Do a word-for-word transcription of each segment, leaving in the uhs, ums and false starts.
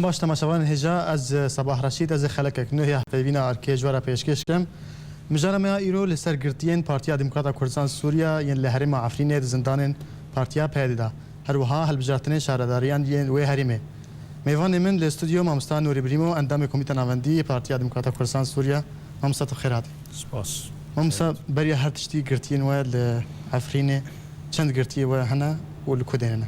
Baş, temaşevanên hêja, ez, e, Sabah Reşîd, ez ê xelekek nû ya hevpeyvîna erkê ji we re pêşkêş kim. Mijara me ya îro li ser girtiyên Partiya Demokrata Kurdistan Sûriya yên li herêma Efrînê di zindanên Partiya P Y D de, her wiha hilbijartinên şaredariyan yên wê herêmê. Mêvanê min li stûdyo mamosta Nûrî Birîmo, endamê Komîta Navendî yê Partiya Demokrata Kurdistan Sûriya. Mamosta, tu xêr hatî. Spas. Mamosta, beriya her tiştî girtiyên we li Efrînê çend girtiyê we hene û li ku derê ne?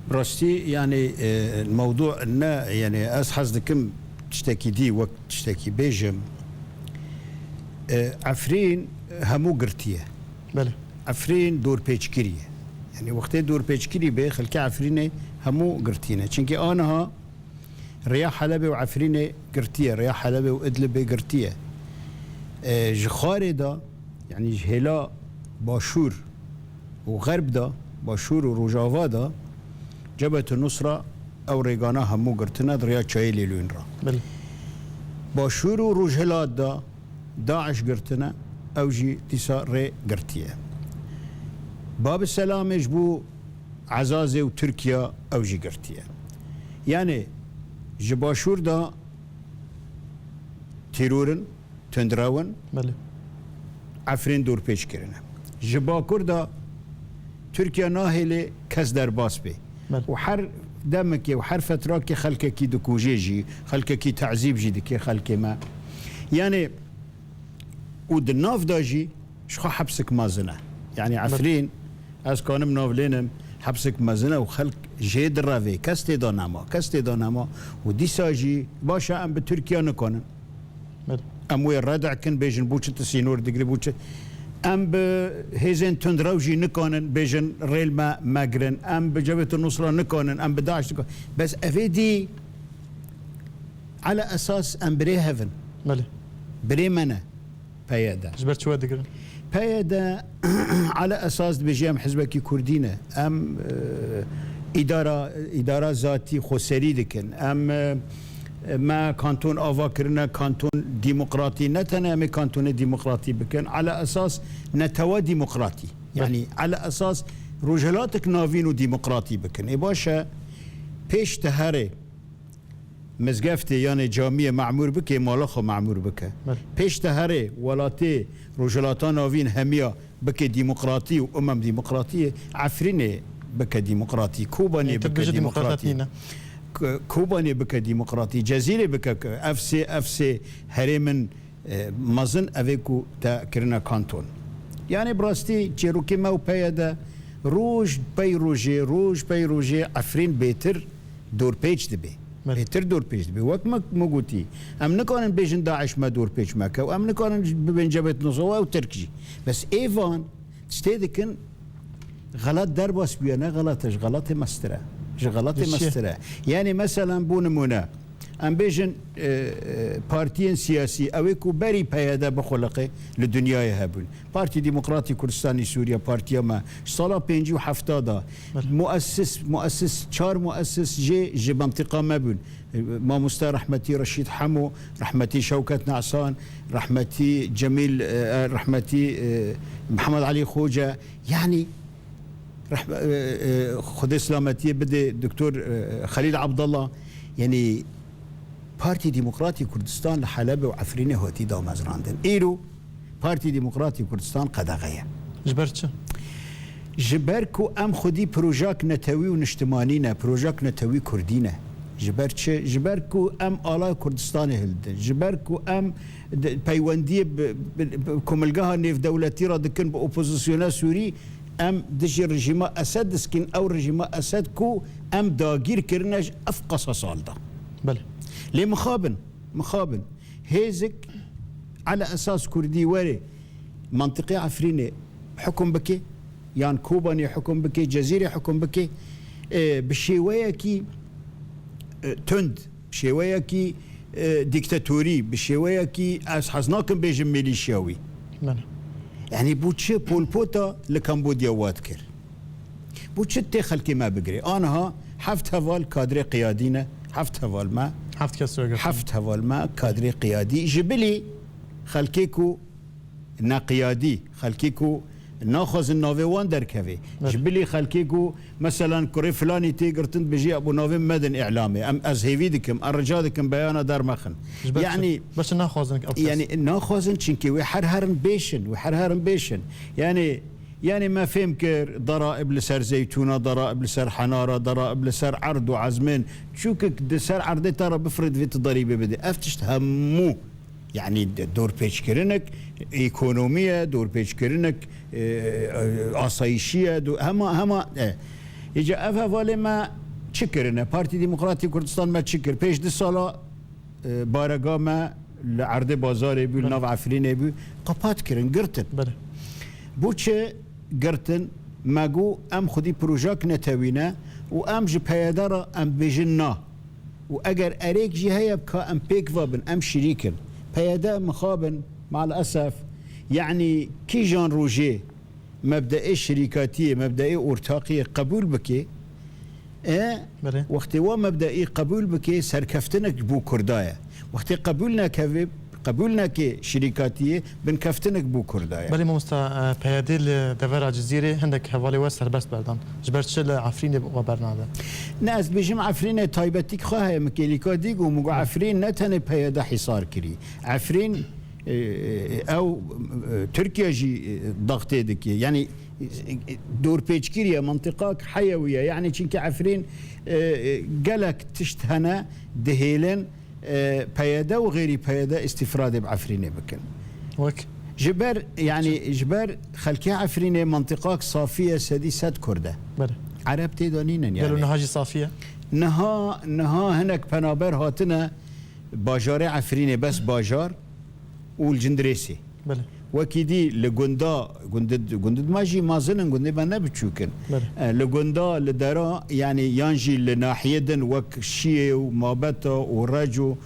Bi rastî, yanî, e, mewdû ne, yanî, ez hez dikim tiştekî dî wek tiştekî bêjim. E, Efrîn hemû girtiye. Belê. Efrîn dorpêçkirî ye. Yanî, wextê dorpêçkirî bê, xelkê Efrînê hemû girtî ne. Çimkî aniha rêya Helebê û Efrînê girtiye, rêya Helebê û Idlibê girtiye. E, ji xwarê de, yanî ji hêla başûr û xerb de, başûr û rojava de, Cebhet Nusra ew rêgana hemû girtine di rêya çayê Lêlûyîn re. Belê. Başûr û rojhilat de DAIŞ girtine, ew jî dîsa rê girtiye. Bab Selamê ji bo Ezazê û Tirkiye ew jî girtiye. Yanî ji başûr de tîror in, tundrew in, Belê. Efrîn dorpêç kirine. Ji bakur de Tirkiye nahêlê kes derbas bê. Belê. Û her demekê û her fetrakê xelkekî dikujê jî, xelkekî tezîb jî dike xelkê me. Yanî û di nav de jî ji xwe hepsik mezin e. Yanî Belê. Efrîn, ez kanim nav lênim, hepsik mezin e û xelk jê direvê, kes tê de nema, kes tê de nema û dîsa jî baş e, em bi Tirkiye nikanin. Belê. Em wê red'e kin, bêjin bo çi tu sînor digirî, bo çi? Em bi hêzên tundrew jî nikanin, bêjin rê li me megirin. Em bi Cebhet Nusra nikanin, em bi DAIŞ nikanin. Bes evê dî, ala esas em birê hev in. Belê. Birê me ne. P Y D. Ji ber çi we digirin? P Y D ala esas dibêje em hizbekî kurdî ne. Em, e, îdara, îdara zatî xweserî dikin. Em, e, me kanton ava kirine, kanton demokratî. Ne tenê em ê kantonê demokratî bikin. Ala esas netewa demokratî. Yanî ala esas rojhilatek navîn û demokratî bikin. Ê baş e, pêş te herê mizgeftê yanê camiyê memûr bike, mala xwe memûr bike. Belê. Pêş te herê welatê Rojhilata Navîn hemiya bike demokratî û umem demokratiyê, Efrînê bike demokratî, Kobanê Yanî tu bike bêjî demokrat demokratî. Nîne. K-, Kobanê bike demokratî, Cezîrê bike, ev sê, ev sê herêmin, e, mezin evê ku te kirine kanton. Yanî bi rastî çêrokê me û P Y D roj pey rojê, roj pey rojê Efrîn bêtir dorpêç dibe. Belê. Bêtir dorpêç dibe. Wek me, me gotî, em nikarin bêjin DAIŞ me dorpêç meke û em nikarin bibin Cebhet Nusra ew Tirk jî. Bes ê van tiştê dikin, xelat derbas bûye, ne xelat e, ji xelatê mestir e. Ji xelatê Ji çi? mestir e. Yanî, meselen, bo nimûne, em bêjin, e, e, partiyên siyasî, ew ê ku berî P Y D bixuliqê li dinyayê hebûn. Partî Demokratî Kurdistanî Sûriye, partiya me, ji sala pêncî û hefta de Belê. muessis, muessis, çar muessis jê ji mentiqa me bûn. E, mamoste rehmetî Reşîd Hemo, rehmetî Şewket Nesan, rehmetî Cemîl, e, rehmetî, e, Mihemed Elî Xoce. Yanî, rehme-, e, e, Xwedê selametiyê bide Doktor, e, Xelîl Abdallah. Yanî, Partî Demokratî Kurdistan li Helebê û Efrînê hatî damezrandin. Îro Partî Demokratî Kurdistan qedexe ye. Ji ber çi? Ji ber ku em xwedî projak netewî û niştimanî ne, projak netewî kurdî ne. Ji ber çi? Ji ber ku em ala Kurdistanê hildin. Ji ber ku em di-, peywendiyê bi, bi, bi komilgeha nêvdewletî re dikin, bi opozisyona Sûrî, em dijî rejîma Esed diskîn, ew rejîma Esed ku em dagîr kirine ji ev qasa sal de. Belê. Lê mixabin, mixabin. Hêzik ala esas Kurdî were mentiqê Efrînê hukum bike, yan Kobanê hukum bike, Cezîrê hukum bike, e, bi şêweyekî, e, tund, bi şêweyekî, e, dîktatorî, bi şêweyekî, ez hez nakim bêjim, milîşyawî. Belê. Yanî bo çi Pol Pota li Kambodya wat kir? Bo çi tê xelkê me bigirê? Aniha heft heval kadrê qiyadî ne, heft heval me, Heft kes ragirtin. heft heval me kadrê qiyadî. Ji bilî xelkê ku ne qiyadî, xelkê ku Naxwazin navê wan derkeve. Ji bilî xelkê ku, meselan, kurê filanî tê girtin, dibêjî, "Ebo navê min medin îlamê. Em, ez hêvî dikim, ez rica dikim, beyana dermexin." Ji ber çi? Yanî, ber çi naxwazin ew kes? Yanî, naxwazin, çimkî wê her herin bêşin, wê her herin bêşin. Yanî, yanî me fêm kir, deraib li ser zeytûna, deraib li ser henara, deraib li ser erd û ezmên. Çûkik di ser erdê te re bifirê divê tu derîbê bidî. Ev tişt hemû Yanî d-, dorpêçkirinek ekonomî ye, dorpêçkirinek, e, e, asayîşî ye, do-, hema, hema, e. Îca ev hevalê me çi kirine? Partî Demokratîk Kurdistan me çi kir? Pêş du sala, e, barega me li erdê bazarê bû, li Belê. nav Efrînê bû, qepat kirin, girtin. Belê. Bo çi girtin? Me got, em xwedî projak netewîne û em ji P Y D re em bêjin na. Û eger erêk jî heye, ka em pêk ve bin, em şirîk in. P Y D mixabin, maalesef, yanî kîjan rojê mebdeê şirîkatiyê, mebdeê ortaqiyê qebûl bike, e, Belê. wextê wa mebdeî qebûl bike, serkeftinek ji bo Kurda ye. Wextê qebûl nekeve, qebûl neke şirîkatiyê, binkeftinek bo Kurda ye. Belê mamosta, e, P Y D li devera Cizîrê hindek hevalê we serbest berdan. Ji ber çi li Efrînê we bernade? Ne, ez dibêjim Efrînê taybetîk xwe heye, min kêlîka dî got, min got Efrîn ne tenê P Y D hîsar kirî. Efrîn, e, e, ew, e, Tirkiye jî, e, daxtê dike. Yanî, e, e, dorpêçkirî ye, mentiqak heye wî ye. Yanî çimkî Efrîn, e, e, gelek tişt hene, dihêlin, e, P Y D û xêrî P Y D îstîfradê bi Efrînê bikin. Wek? Ji ber, yanî, Çi? ji ber xelkê Efrînê mentiqak safî ye, sedî sed Kurd e. Belê. Ereb tê de nînin, Gelo yanî. niha jî safî ye? Niha, niha hinek penaber hatine bajarê Efrînê, bes bajar û li Cindirêsê. Belê. Wekî dî li gunda, gundid-, gundid me jî mazin in, gundê me ne biçûk in. Belê. E, li gunda, li dera, yanî yan jî li nahiyê din wek Şiyê û Mabeta û Reco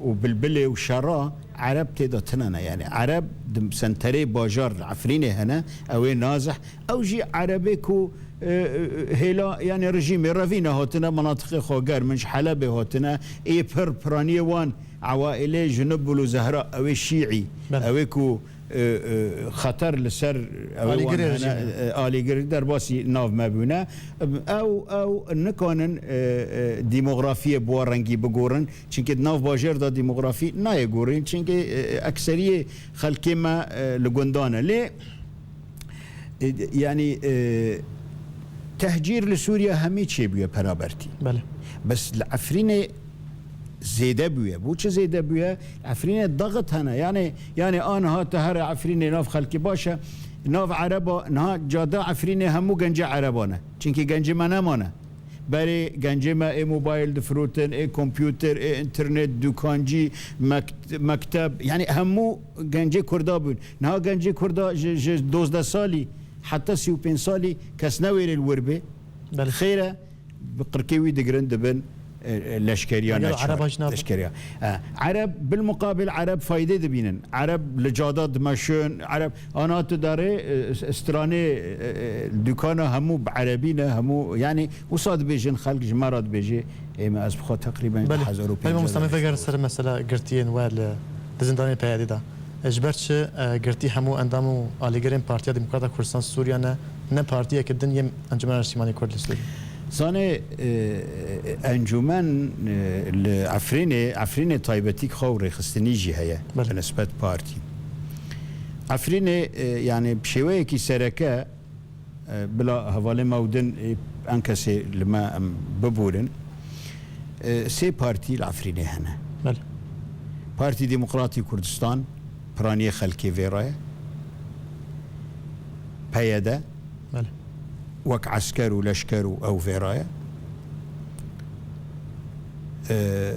û Bilbilê û Şera, Ereb tê de tine ne. Yanî Ereb di senterê bajar Efrînê hene, ew ê nazih. Ew jî Erebê ku, e, e, hêla, yanî rejîmê revî nehatine, menatiqê xwe germ in, ji Helebê hatine, ê pir piraniyê wan Ewaîlê Junubul û Zehra, ew ê Şîî, Belê. ew ê ku, e, e, xeter li ser ew ê wan Alîgirê hene, jî ne. e, alîgir derbasî nav me bûne. Ew, ew nikanin, e, e, demografiyê bi wa rengî bigorin. Çimkî di nav bajêr de demografî nayê gorîn. Çimkî, e, ekseriyê xelkê me, e, li gundan e. Lê, e, yanî, e, tehcîr li Sûriye hemî çêbûye penabertî. Belê. Bes li Efrînê zêde bûye. Bo çi zêde bûye? Efrînê daxit hene. Yanî, yanî aniha tu here Efrînê nav xelkê baş e. Nav Ereba, niha cade Efrînê hemû gencê Ereban e. Çimkî gencê me nemane. Berê gencê me ê mobayl difirotin, ê kompûter, ê înternet, dûkancî, mekt-, mekteb, yanî hemû gencê Kurda bûn. Niha gencê Kurda ji, ji dozdeh salî heta sî û pênc salî kes newêrê li wir bê. Belê. Xêr e, bi qirkê wî digirin dibin, e, e, leşkeriya Gelo neçar. Ereba jî nabe? Leşkeriya. E, Ereb, bilmuqabil Ereb faydê dibînin. Ereb li cada dimeşin, Ereb, ana tu darê, e, s-, stranê, e, e, dukana hemû bi Erebî ne, hemû, yanî wisa dibêjin xelk ji me re dibêjê, ê me ez bi xwe teqrîben Belê. hezar û pêncî Belê, mamosta, me veger ser mesela girtiyên we li, li zindanê P Y D de. E, ji ber çi, e, girtî hemû endam û alîgirên Partiya Demokrata Kurdistan Sûriye ne, ne partiyeke din yên Encûmena Niştimanî Kurd li Sûriye? Zanê, e, encûmen, e, li Efrînê, Efrînê taybetî xwe û rêxistinî jî heye Belê. bi nisbet partî. Efrînê, e, yanî bi şêweyekî sereke, e, bila hevalê me û din, e, enkesê li me em biborin, e, sê partî li Efrînê hene. Belê. Partî Demokratî Kurdistan, piraniyê xelkê vê re ye. P Y D, Belê. wek esker û leşker û ew vê re ye. E,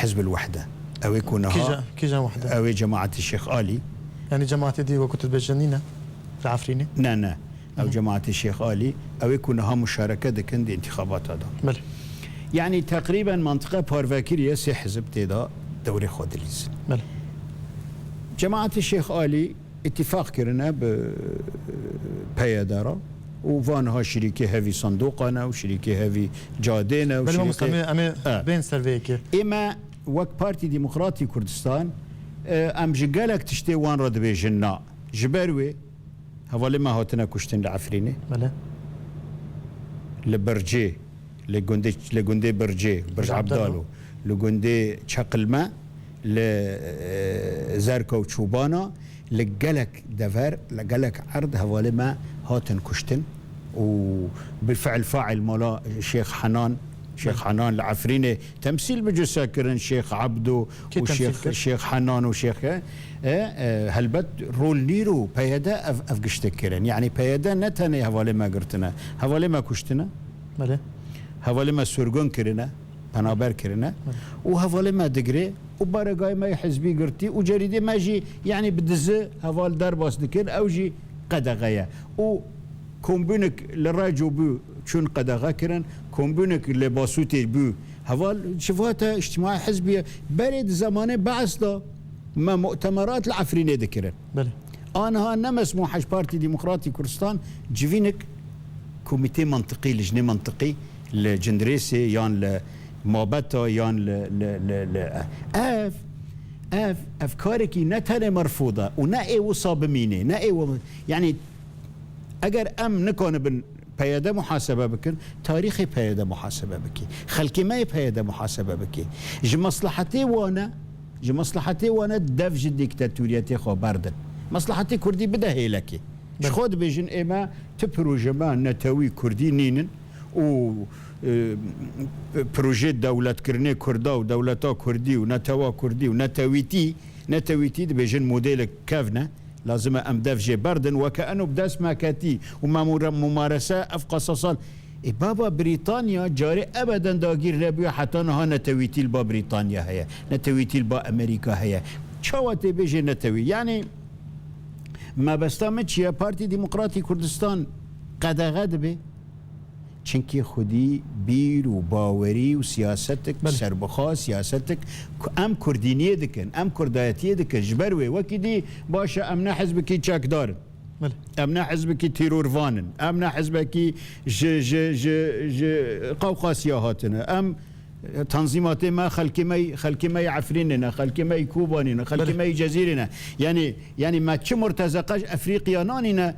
Hizb el Wehde. Ew ê ku niha Kîjan, kîjan Wehde? Ew ê cemaetê Şêx Alî. Yanî cemaetê dî wekû tu dibêjin nîne? Li Efrînê? Ne, ne. Ew Hı hı. cemaetê Şêx Alî, ew ê ku niha muşareke dikin di întîxabata de. Belê. Yanî teqrîben mantiqe parve kiriye, sê hizb tê de dewrê xwe dilîzin. Belê. Cemaetê Şêx Alî îtîfaq kirine bi P Y D re û van ha şirîkê hevî sindoqan e û şirîkê hevî cadê ne û Belê şirîkê mamosta, em ê, em ê E. bên ser vê yekê. Ê me wek Partî Demokratî Kurdistan, e, em ji gelek tiştê wan re dibêjin na. Ji ber wê Hevalê me hatine kuştin li Efrînê. Belê. Li Bircê, li gundê, li gundê Bircê, Birc Birc Abdalo. Abdalo, li gundê Çeqilme, li, e, Zerka û Çûbana, li gelek dever, li gelek erd hevalê me hatin kuştin û bi fiil fail mala Şêx Henan, Şêx Belê. Henan li Efrînê temsîl bi cuse kirin, Şêx Abdo Kê û temsîl Şêx, kir? Şêx Henan û Şêx, e, e, helbet rol nîro P Y D ev, ev giştik kirin. Yani P Y D ne tenê hevalê me girtine, hevalê me kuştine. Belê. Hevalê me sürgün kirine, penaber kirine. Belê. Û hevalê me digire û baregayê me yê hizbî girtî û cerîdê me jî, yani bi dizi heval derbas dikin, ew jî qedexe ye. Û kombûnek li Reco bû, çûn qedexe kirin, kombûnek li Basûtê bû. Heval civata îctîmaî hizbî ye. Berê di zemanê Bees de me mu'temerat li Efrînê dikirin. Belê. Aniha ne mesmû hej Partî Demokratî Kurdistan civînik komîtê mantiqî, lijnê mantiqî li Cindirêsê yan li Mabeta yan li, li, li, li, ev, ev, ev karekî ne tenê merfûd e û ne ê wisa bimînê, ne ê wi-, yani eger em nikanibin P Y D muhasebe bikin, tarîxê P Y D muhasebe bikî. Xelkê me yê P Y D muhasebe bikî. Ji meslehetê wane, ji meslehetê wane dev ji dîktatoriyetê xwe berdin. Meslehetê Kurdî bide hêlekê. Ji Belê. Xwe dibêjin ê me ti proje me netewî Kurdî nînin û, e, proje dewletkirinê Kurda û dewleta Kurdî û netewa Kurdî û netewîtî, netewîtî dibêjin modêlek kevn e. Lazim e em dev jê berdin, weke eno bi dest me ketî û me mure-, mumarese ev qasasal. Ê baba, Brîtanya carê ebeden dagîr nebûye, heta niha netewîtî li ba Brîtanya heye, netewîtî li ba Amerîka heye. Çawa tê bêjê netewî? Yani mebesta min çi ye? Partî Demokratî Kurdistan qedexe dibe. Çimkî xwedî bîr û bawerî û siyasetik Belê. serbixwe, siyasetik ku em kurdîniyê dikin, em kurdayetiyê dikin. Ji ber wê wekî dî baş e, em ne hizbekî çekdar in. Belê. Em ne hizbekî terorvan in. Em ne hizbekî ji, ji, ji, ji Qewqasiya hatine. Em, e, tanzîmatê me xelkê me, xelkê me yê Efrînê ne, xelkê me yê Kobanê ne, xelkê Belê. me yê Cezîrê ne. Yani, yani me çi murtezeqa ji Efrîqiya nanîne,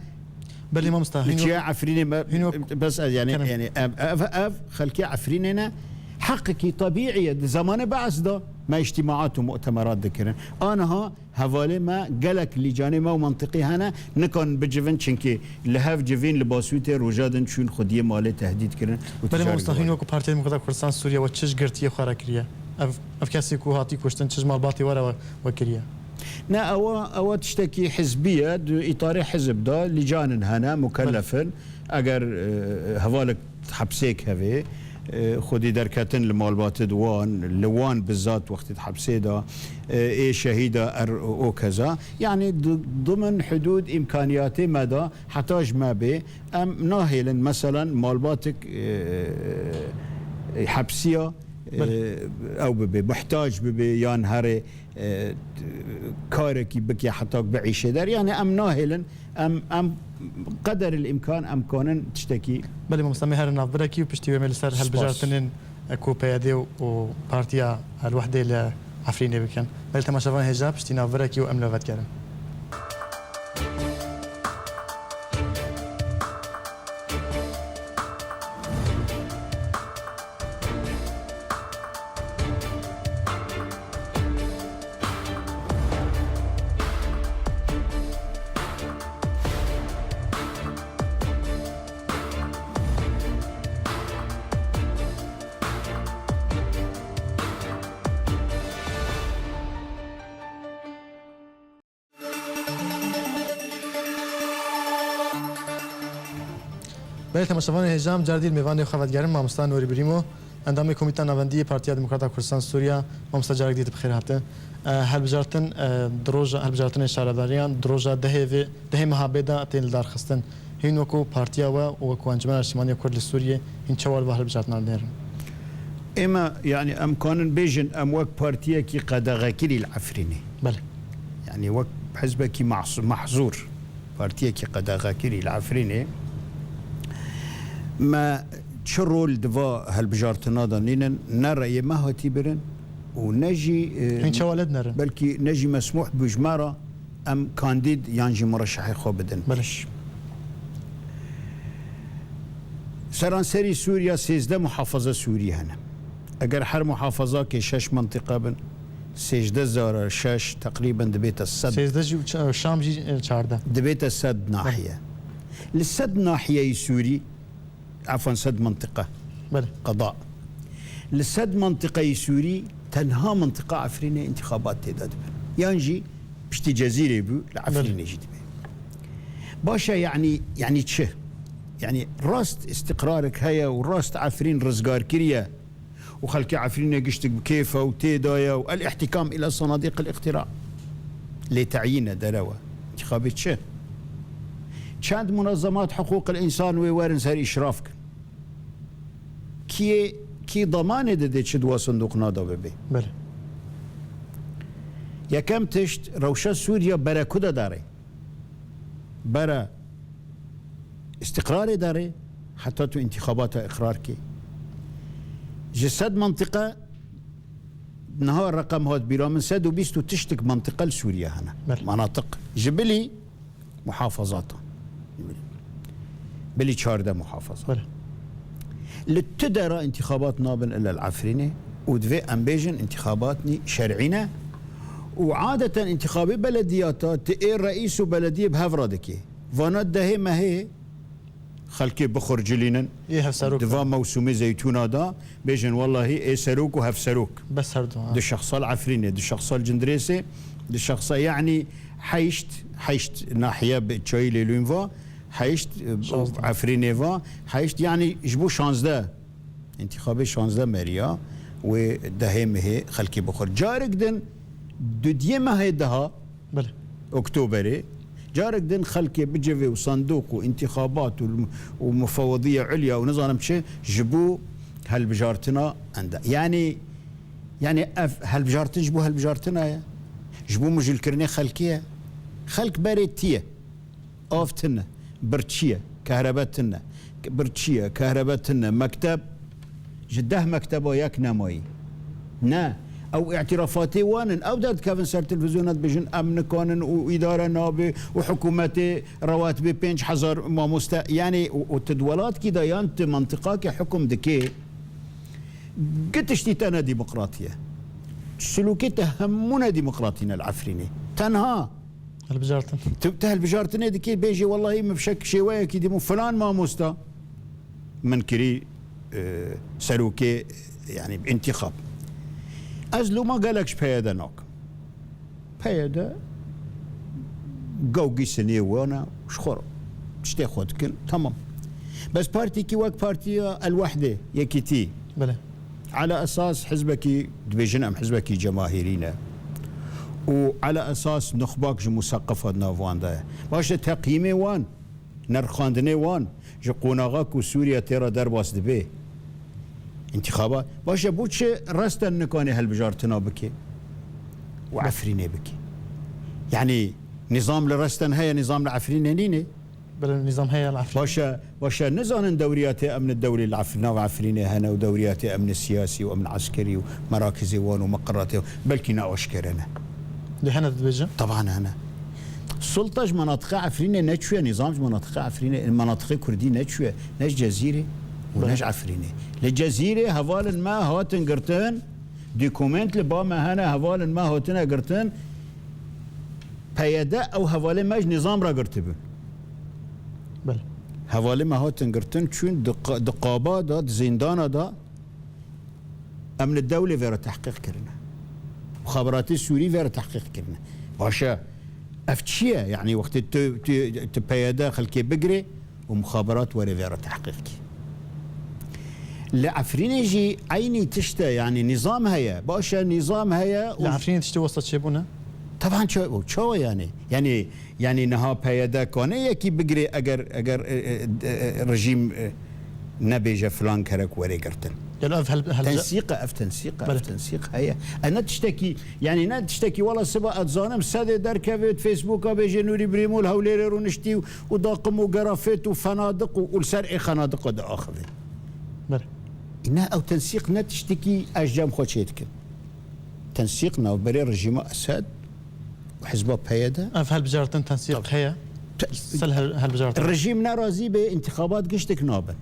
Belê mamosta, Li hîn çiya wek-, Efrînê me, hîn wek-, bes ez yani, Kerem. yani ev, ev, ev xelkê Efrînê ne. Heqekî tebîî ye. Di zemanê Bees de me îctîmaat û mu'temerat dikirin. Aniha hevalê me gelek lîcanê me û mantiqî hene, nikan bicivin, çimkî li hev civîn li Basûtê roja din çûn xwediyê malê tehdît kirin û Belê tijar mamosta, hîn giran. wekî Partiya Demokrata Kurdistan Sûriye we çi ji girtiyê xwe re kiriye? Ev, ev kesê ku hatî kuştin çi ji malbatê we re we, we kiriye? Ne, ewa, ewa tiştekî hizbî ye. Di îtarê hizb de lîcanin hene, mukellef Belê. in. Eger, e, hevalek hepsêk hevê, e, xwedî derketin li malbatê di wan, li wan bizat wextê di hepsê de, e, ê şehîda er o keza. Yani di, dimin hudûd îmkaniyatê me de heta ji me bê, em nahêlin, meselen, malbatek, e, hepsiya, e, Belê. ew bibe, muhtac bibe, yan herê, e, karekî bike heta biîşe der. Yani em nahêlin, em, em qederil îmkan em kanin tiştekî Belê mamosta, me herin nav birekî û piştî wê me li ser Spas. helbijartinên, e, ku P Y D û Partiya El Wehdê li Efrînê bikin. Belê temaşevan hêja, piştî nav birekî û em li we vedigerin. Belê temaşevanê hêja, em car dî li mêvanê xwe vedigerin, mamosta Nûrî Birîmo, endamê Komîta Navendî yê Partiya Demokrata Kurdistan Sûriya. Mamosta, carek dî tu bi xêr hate. E, helbijartin, e, di roja, helbijartinên şaredariyan di roja dehê vê, dehê meha bê de tên lidarxistin. Hîn wekû partiya we û wekû Encûmena Niştimaniya Kurd li Sûriyê, hîn çawa li va hilbijartina dinêrin? Ême, yani, em kanin bêjin, em wek partiyekî qedexekirî li Efrînê. Belê. Yani, wek hizbekî mahs-, mahzûr, partiyekî qedexekirî li Efrînê, me çi rol di va hilbijartina de nînin, ne reyê me hatî birin û ne jî, e, Hîn çawa lê dinerin? belkî ne jî mesmûh bû ji me re em kandîd yan jî mureşehê xwe bidin Belê. pêş. Seranserî Sûriya sêzdeh muhafaza Sûrî hene. Eger her muhafazakê şeş mintiqa bin, sêzdeh zara şeş teqrîben dibête sed. Sêzdeh jî û Ç-, Şam jî, e, çardeh. Dibête sed nahiye. Li sed nahiyeyî Sûrî, efwan, sed mintiqa. Belê. Qeda. Li sed mintiqeyî Sûrî tenha mintiqa Efrînê întixabat tê de dibin. Yan jî piştî Cezîrê bû, li Efrînê jî dibe. Baş e, yanî, yanî çi? Yanî rast îstiqrarek heye û rast Efrîn rizgar kiriye û xelkê Efrînê giştik bi kêf e û tê de ye û el-îhtîkam îla sanadîq el-îqtîra. Lê teyîn e, derew e. Întixabê çi? Çend munazemat hiqûq el-însan wê werin ser îşraf kin? Kiyê, kî damanê dide çi di wa sindoqna de bibe? Belê. Yekem tişt, rewşa Sûriya bere ku de dare? Bere îstiqrarê dare, heta tu întixabata îqrar kê. Ji sed mintiqe, niha reqem hat bîra min, sed û bîst û tiştik mintiqe li Sûriye hene. Belê. Manatiq. Ji bilî muhafazatan. Bilî çardeh muhafaza. Belê. Li tu dera întixabat nabin illa li Efrînê û divê em bêjin întixabatnî şer'î ne û adeten întixabê belediyata tu ê reîs û belediyê bi hev re dikê. Vana dehê mehê xelkê bixurcilînin. Ê hevserok. Di va mewsûmê zeytûna de bêjin, wellahî ê serok û hevserok. Bes her du, ha. Di şexsa li Efrînê, di şexsa li Cindirêsê, di şexsa, yanî heşt, heşt nahiye bi çayî lêlûn va, heşt, e, şazdeh. Efrînê va, heşt, yanî ji bo şazdeh. Întixabê şazdeh meriya wê dehê mehê xelkê bixwir. Carek din dudiyê mehê deha Belê. Oktoberê, carek din xelkê bicivê û sandoq û întixabat û, û mufewediya ulya û nizanim çi ji bo helbijartina enda. Yanî, yanî ev helbijartin ji bo helbijartina ye. Ji bo mijûlkirinê xelkê ye. Xelk berê tiye. Av tune, birçî ye, kehrebe tune, birçî ye, kehrebe tune, mekteb, ji deh mekteba yek nemayî. Ne, ew îtîrafatê wan in, ew derdikevin ser televîzyona dibêjin, em nikanin û îdare nabe û hikûmetê rewatibê pênc hezar mamoste, yanî û, û tu di welatkî de yan tu mentiqakê hikûm dikê, gi tiştî te ne demokratî ye. Silûkê te hemû ne demokratî ne li Efrînê. Tenha Hilbijartin. Tu, tu hilbijartinê dikê, bêjê, wellahî min bi şek-, şêweyekî dî min filan mamosta min kirî, e, serokê, yanî întîxab. Ez loma gelek ji P Y D nakim. P Y D gewgî sinê wan e, ji xwe re tiştê xwe dikin, temam. Bes partîkî wek Partiya El Wehdê, Yekîtî, Belê. Ala esas hizbekî, dibêjin em hizbekî cemahîrî ne. Û ala esas nuxbak ji museqefa di nav wan de ye. Baş e, teqyîmê wan, nirxandinê wan ji qonaxa ku Sûriye tê re derbas dibe. Întîxaba, baş e, bo çi Resten nikane hilbijartina bike û Efrînê bike? Yanî nîzam li Resten heye, nîzam li Efrînê nîne? Belê, nîzam heye li Efrînê. Baş e, baş e, nizanin dewriyatê emni dewlê li Ef-, nav Efrînê hene û dewriyatê emni siyasî û emni eskerî û merakizê wan û meqeratê wan belkî ne aşkere ne. Lê hene dibêjin? Taban hene. Sulta ji menatiqê Efrînê neçûye, nîzam ji menatiqê Efrînê, menatiqê Kurdî neçûye, ne ji Cezîrê û ne Belê. ji Efrînê. Li Cezîrê hevalên me hatin girtin, dokument li ba me hene, hevalên me hatine girtin, P Y D ew hevalê me ji nîzam re girtibûn. Belê. Hevalê me hatin girtin, çûn di qa-, di qaba de, di zîndana de, emni dewlê vê re tehqîq kirine. Muxaberatê Sûrî vê re tehqîq kirine. Baş e, ev çi ye? Yanî wextê tu, tu, tu P Y D xelkê bigirê, û muxaberat were vê re tehqîq kî. Li Efrînê jî eynî tişt e, yanî nîzam heye. Baş e, nîzam heye û Li Efrînê tiştê wesa çêbûne? Teban ça-, çawa yanî? Yanî, yanî niha P Y D kane yekî bigirê eger, eger, e, e, e, rejîm, e, nebêje filan kerek were girtin. Gelo ev hel-, hel-, Tensîq e, ev tensîq e, ev Belê. tensîq heye. E, ne tiştekî, yanî ne tiştekî, wela siba ez dizanim sedê derkeve, Facebooka bêje Nûrî Birîmol Hewlêrê rûniştî û û daqim û gerafêt û fenadiq û, û li ser ê xenadiqa diaxivin. Belê. Îne ew tensîq ne tiştekî ez cem xwe çê dikim. Tensîq navberê rejîma Esed û hizba P Y D. Ev helbijartin tensîq Tabii. heye. Te-, Sel hel-, helbijartin. Rejîm nerazî bê, întîxabat giştik nabin.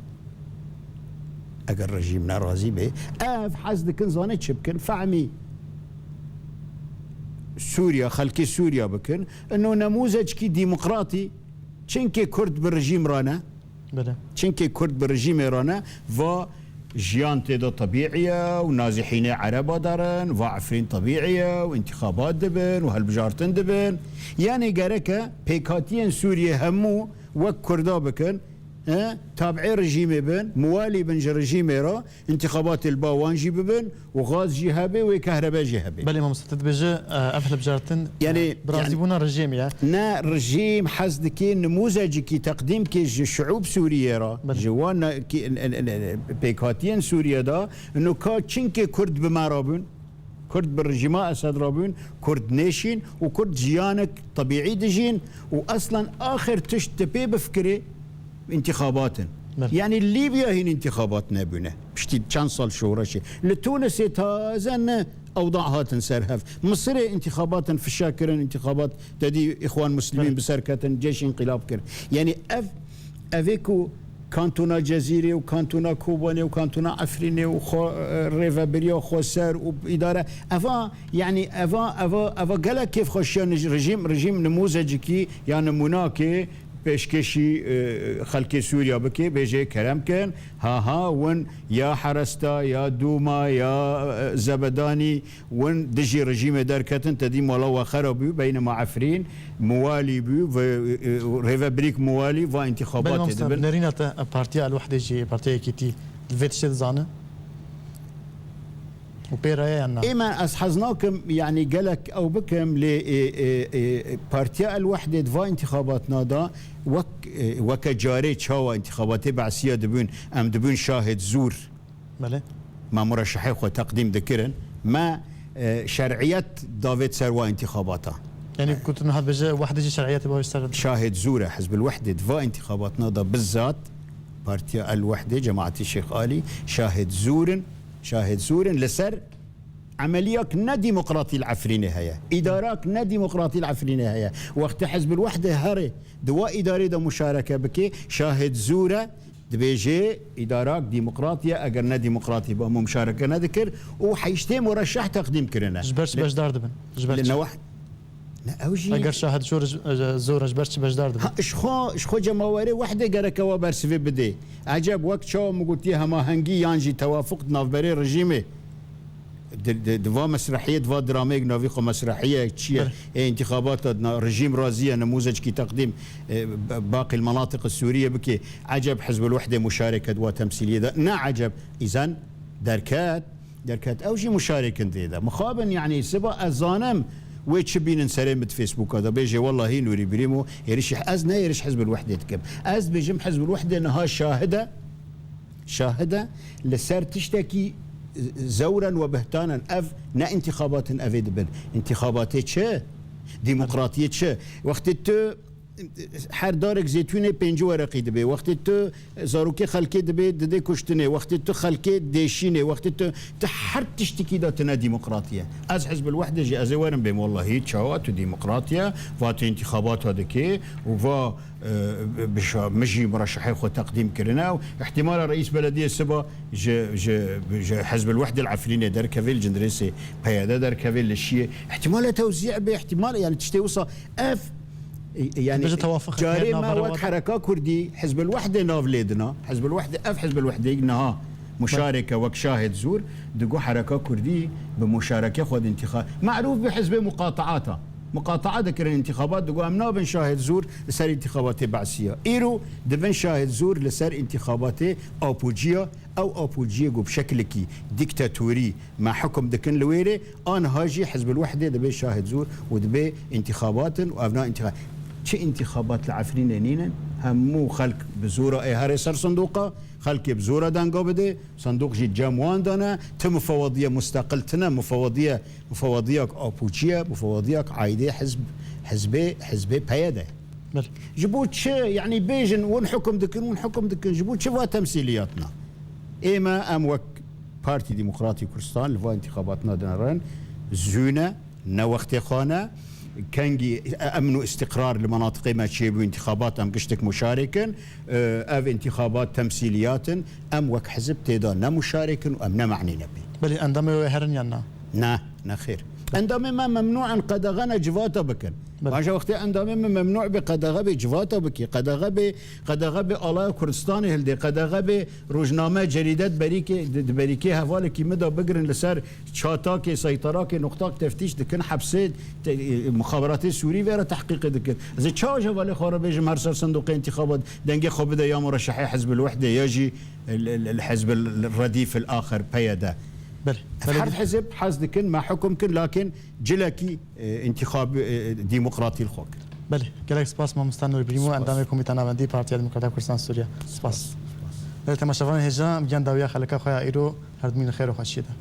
Eger rejîm nerazî be, ev hez dikin zane çi bikin? Fehmî Sûriya, xelkê Sûriya bikin. Ino nemûzecikî demokratî, çinkê Kurd bi rejîm re ne. Belê. Çinkê Kurd bi rejîmê re ne, va jiyan tê de tebîî ye û nazîhînê Ereba derin, va Efrîn tebîî ye û întîxabat dibin û hilbijartin dibin. Yanî gereke pêkhatiyên Sûriyê hemû wek Kurda bikin, e, tabiê rejîmê bin, muwalî bin ji rejîmê re, întîxabatê li ba wan jî bibin û gaz jî hebe wê kehrebe jî hebe. Belê mamoste, tu dibêje, e, ev hilbijartin, e, Yanî, bi razîbûna rejîmê ye. Ne rejîm hez dike nimûzecikî teqdîm ke ji şiûb Sûriyê re, Belê. ji wan ne-, ki-, n-, n-, n-, pêkhatiyên Sûriye de, ino ka çinkê Kurd bi me re bûn, Kurd bi rejîma Esed re bûn, Kurd nêşîn û Kurd jiyanek tebîî dijîn û eslen axir tişt tu pê bifikirê, întîxabat in. Belê. Yanî Lîbya hîn întîxabat nebûne. Piştî çend sal şoreşê. Li Tunisê taze ne ewda hatin ser hev. Misirê întîxabatin fişa kirin, întîxabat te dî Îxwan Muslimîn Belê. bi ser ketin, cêş înqilab kir. Yanî ev, evê ku kantona Cezîrê û kantona Kobanê û kantona Efrînê û xwe, e, rêvebiriya xweser û îdare, eva, yanî eva, eva, eva gelek kêfxweşiya nij-, rejîm, rejîm nimûzecikî ya nimûnakê pêşkêşî, e, xelkê Sûriya bike, bêje kerem kin, ha ha, win ya Heresta, ya Dûma, ya, e, Zebedanî, win dijî rejîmê derketin, te dî mala we xera bû, beynema Efrîn, muwalî bû, ve, e, rêvebirîk muwalî va Belê întîxabatê mamoste, dibin. Nerîna te, e, Partiya El Wehdê jî, Partiya Yekîtî, li vê tiştê dizane? Û pê re ye yan na? Ê me, ez hez nakim, yanî gelek ew bikim, lê, ê, ê, ê, Partiya El Wehdê di va întîxabatna de wek, ê, weke carê çawa întîxabatê Be'siya dibûn, em dibûn şahid zûr. Belê. Me mureşehê xwe teqdîm dikirin. Me, e, şer'iyet davêt ser wa întîxabata. Yanî ku tu niha dibêje Wehdê jî şer'iyetê bavê ser. Şahid zûr e, Hizb el Wehdê di va întîxabatna de bizzat Partiya El Wehdê, cemaetî Şêx Alî, şahid zûr in. Şahid zûr in li ser emeliyak ne demokratî li Efrînê heye. Îdarak ne demokratî li Efrînê heye. Wextê Hizb el Wehdê herê di wa îdarê de muşareke bike, şahid zûr e, dibêje îdarak demokratî ye, eger ne demokratî ba, min muşareke nedikir û heştê mureşeh teqdîm kirine. Ji ber çi Li beşdar dibin? Ji ber Li çi? neweh Ne, ew jî Eger şahid zor, zor e, ji ber çi beşdar dibin? Ha, ji xwe, ji xwe cemawerê Wehdê gereke we bersivê bidê. Eceb wek çawa min gotiye hemahengî yan jî tewafuq di navberê rejîmê, di, di, di va mesrehiyê, di va drameyek navî xwe mesrehiye çi ye? Belê. Ê întîxabata di na-, rejîm razî ye nimûzecikî teqdîm, e, ba-, baqî li menatiq Sûriye bike. Eceb Hizb el Wehdê muşareke di wa temsîliyê de? Ne eceb. Îzen derket. Derket ew jî muşarekin tê de. Mixabin, yanî siba ez zanim wê çi bînin serê min di Facebooka de. Bêjê wellahî Nûrî Birîmo, êrişî ez ne êriş Hizb el Wehdê dikim. Ez dibêjim Hizb el Wehdê niha şahid e, şahid e li ser tiştekî zewren we bihtanen. Ev ne întîxabatin evê dibin. Întîxabatê çi? Demokratiyê çi? Wextê tu Her darek zeytûnê pêncî wereqî dibe. Wextê tu zarokê xelkê dibe, didê kuştinê. Wextê tu xelkê dêşînê. Wextê tu, tu her tiştikî de tune demokratî ye. Ez Hizb el Wehdê jî ez ê werim bêm, wellahî çawa tu demokratî ye, va tu întîxabata dikê û va, e, bi şa-, min jî murşehê xwe teqdîm kirine û ihtimala reîs belediyê siba ji, ji, ji Hizb el Wehdê li Efrînê derkevê, li Cindirêsê P Y D derkevê, li Şiyê. Ihtimala tewzî be, ihtimal, yani tiştê wisa ev E, e, yani, Dibêje tewafuk carê heye me navbera wek wan. Hereka Kurdî, Hizb el Wehdê nav lê dina. Hizb el Wehdê, ev Hizb el Wehdê niha muşareke wek şahid zûr, digo Hereka Kurdî bi muşareke xwe di întîxa-, merûf bi hizbê muqataata. Muqataa dikirin întîxabat, digo em nabin şahid zûr li ser întîxabatê Be'siya. Îro dibin şahid zûr li ser întîxabatê Apoçiya. Ew Apoçiyê ku bi şekilekî dîktatorî me hukum dikin li wê rê, aniha jî Hizb el Wehdê dibe şahid zûr û dibe întîxabat in û ev na întîxa-, çi întîxabat li Efrînê nînin? Hemû xelk bi zora ê here ser sindoqa, xelkê bi zora denga bide, sindoq jî cem wan de ne, ti mufewediye musteqil tine, mufewediye, mufewediyak Apoçiye, mufewediyak aîdê hizb, hizbê, hizbê P Y D. Belê. Ji bo çi, yanî bêjin, hûn hukum dikin, hûn hukum dikin, ji bo çi va temsîliyatna? Ê me, em wek Partî Demokratî Kurdistan li va întîxabatna dinerin, zûne, ne wextê xwe ne, Kengî emn û îstîqrar li menatiqê me çêbû, întîxabat em giştik muşarek in. Ev întîxabat temsîliyat in. Em wek hizib tê de ne muşarek in û em ne manî ne pê. Belê, endamê wê herin yan na? Ne, ne xêr. Endamê me memnû in qedexe ne civata bikin. Belê. Baş e, wextê endamê me memnû bê qedexe bê civata bikî. Qedexe bê, qedexe bê alaya Kurdistanê hildê. Qedexe bê rojname, cerîde di berîkê, di, di berîkê hevalekî min de bigirin li ser çatakê, seyterakê, nuqtak teftîş dikin, hepsê, te-, e, muxaberatê Sûrî vê re tehqîqê dikin. Ez ê çawa ji hevalê xwe re bêjim her ser sindoqê întîxabat dengê xwe bide ya Mureşehê Hizb el Wehdê ya jî el, el, el Hizb el Redîf el Axir, P Y D? Belê. Ev her hizb hez dikin, me hukum kir, lakin cilekî, e, întîxab, e, demokratî li xwe kir. Belê. Gelek spas mamosta Nûrî Brîmo, endamê Komîta Navendî Partiya Demokrata Kurdistan Sûriye. Spas. Belê, temaşevanên hêja, em gihan dawiya xeleka xwe ya îro, her dimîn xêr û xweşiyê de.